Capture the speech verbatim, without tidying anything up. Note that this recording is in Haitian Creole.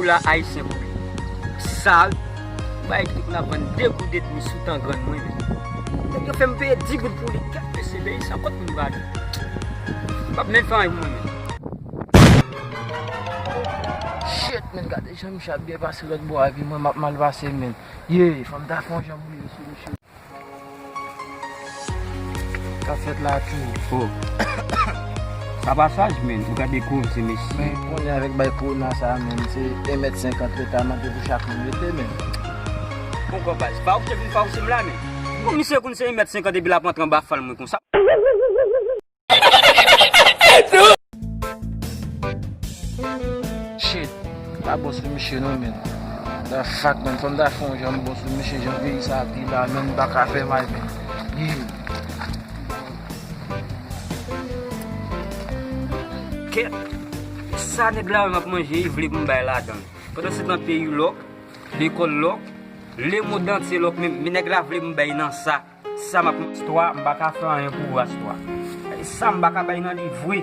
Pou la ayisyen pou li. Sal. Bay ki pou la vann de goud edmi sou tan grann mwen menm. Nèg yo fè m peye di goud pou li. Kèt mesye peyi sa kot moun prale. M p ap menm fè anyen pou mwen menm. Shit, men gade jan misye ap byen pase lòt bò a epi mwen m ap mal pase men. Ye, fò m ta fè yon jan pou rive sou misye. Sa fèt la tou. Oh. Sa pa saj, men. Ou gade koze, mesye. Men konnen avèk bay kowona sa, men, se en mèt senkant leta mande pou chak moun rete, men. Bon, kò baz. Fawouche vin fawouche m la, men. Bon, misye konn se en mèt senkant epi l ap antre anba fal mwen konsa. Shit, pa bon sou misye non, men. The fuck, men, fò m ta fè yon jan bon sou misye, jan peyi sa ap ye la, men, m pa ka fè mal, men. Yeah. Kèt. Sa nèg la wè m ap manje, li vle pou m bay ladan l. Pandan se tan peyi lòk, lekòl lòk, lemond antye lòk, men, men nèg la vle m bay nan sa. Sa m ap istwa, m pa ka fè anyen pou ou astwa. Sa m pa ka bay nan li vre.